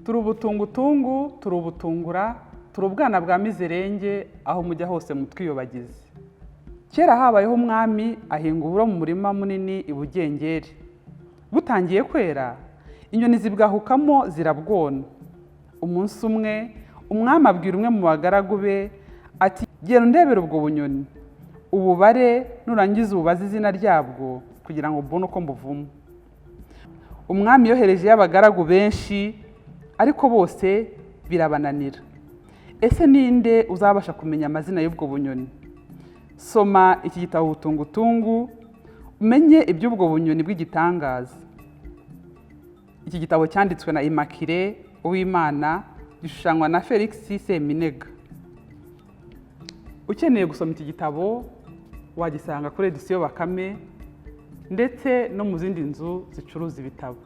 Turi ubutungutungu, turi ubutungura, turi ubwana bwa mizerenge, aho mujya hose mutwiyobagize. Kera habayeho umwami ahinga uburo mu murima munini i Bugengeri. Butangiye kwera, inyoni zibwahukamo zirabwona. Umunsi umwe, umwami abwira umwe mu bagaragu be ati: "Genda undebere ubwo bunyoni, ububare, nurangiza ububaze izina ryabwo kugira ngo mbone uko mbuvuma." Umwami yoherejeyo abagaragu benshi, ariko bose birabananira. Ese ninde uzabasha kumenya amazina y'ubwo bunyoni? Soma iki gitabo Ubutungutungu umenye iby'ubwo bunyoni bw'igitangaza. Iki gitabo cyanditswe na Immaculée Uwimana, gishushanywa na Felix Seminega. Ukeneye gusoma iki gitabo wagisanga kuri Éditions Bakame ndetse no mu zindi nzu zicuruza ibitabo.